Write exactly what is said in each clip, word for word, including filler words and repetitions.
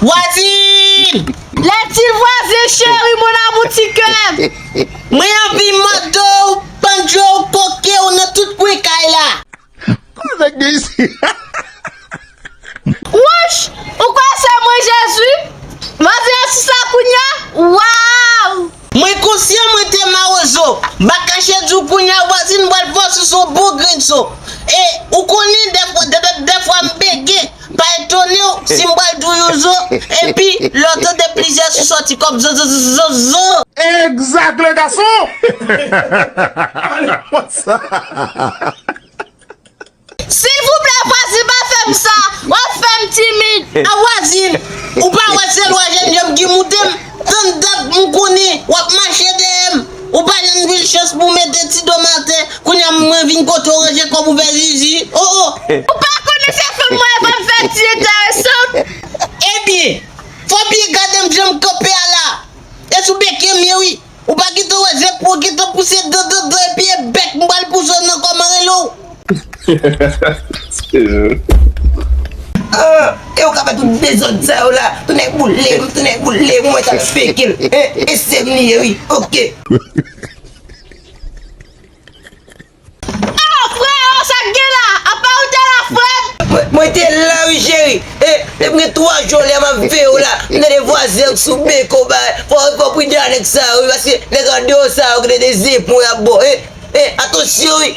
Vwazin! Lè ti vwazen cheri, mon amour ti kè m. Mwen anvi mande w, pandje w, koke w nan tout kwen kay la. Kòman nèg gen isi? Wouch! Ou kwè se mwen Jezi? Vwazen an sou sa kounye a? Waw! Mwen konsyan mwen te mawozo. M pa kache di w kounye a vwazin m pral fè w sou yon bon grenn zo. E ou konnen dèfwa, dè, dè, dèfwa m bege. Pa etone w si m pral di w yon zo. Epi lè w tande plizyè sou sòti kòm zo, zo, zo, zo, zo. Exact, le garçon! Silvouplè, vwazin, pa fè m sa. W ap fè m timid. A vwazin, ou pa wè se lwa jènjan m ki moute m? Tann dat m konnen w ap mache dèyè m. Ou pa janm jwenn chans pou w mete ti do m atè. Kounye a mwen vin kote w ranje kòb ou fè zizi. O, o. Ou pa konnen se fanm mwen fè m fè ti enteresan. Ebyen, fò w byen gade m jan m kanpe a la. E sou beken m ye wi. Ou pa gentan wè zepo gentan pouse dan, dan, dan, epi e bèk m pral pouse w nan kòman rele w. Ah, e ou ka fè tout dezòd sa yo la. Tout nèg boule m, tout nèg boule m, mwen t ap fake l. E, e se m li ye wi. Oke. Ah, freo, sa k gen la? Apa ou te la, frè m? Mwen, mwen te la wi, cheri. E, depi gen twa jou lè m ap veye w la, m tande vwazen an sou beko, bay. Fò, fò w pridan a nèg sa yo wi, paske nèg andeyò sa yo gen de zepon y ap ba w. E, e, atansyon wi.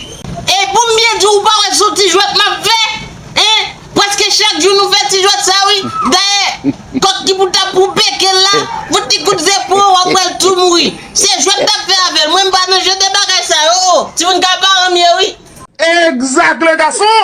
E pou m byen di w, ou pa wè se yon ti jwèt m ap fè? Hein? Prèske chak jou nou fè ti jwèt sa wi. Dayè, kòk ki pou t ap pou beke l la, fout li kout zepon, w ap pral tou mouri. Se jwèt n ap fè avè l. Mwen m pa nan jan de bagay sa yo. O, timoun ka paran m ye wi. Exact, le garçon!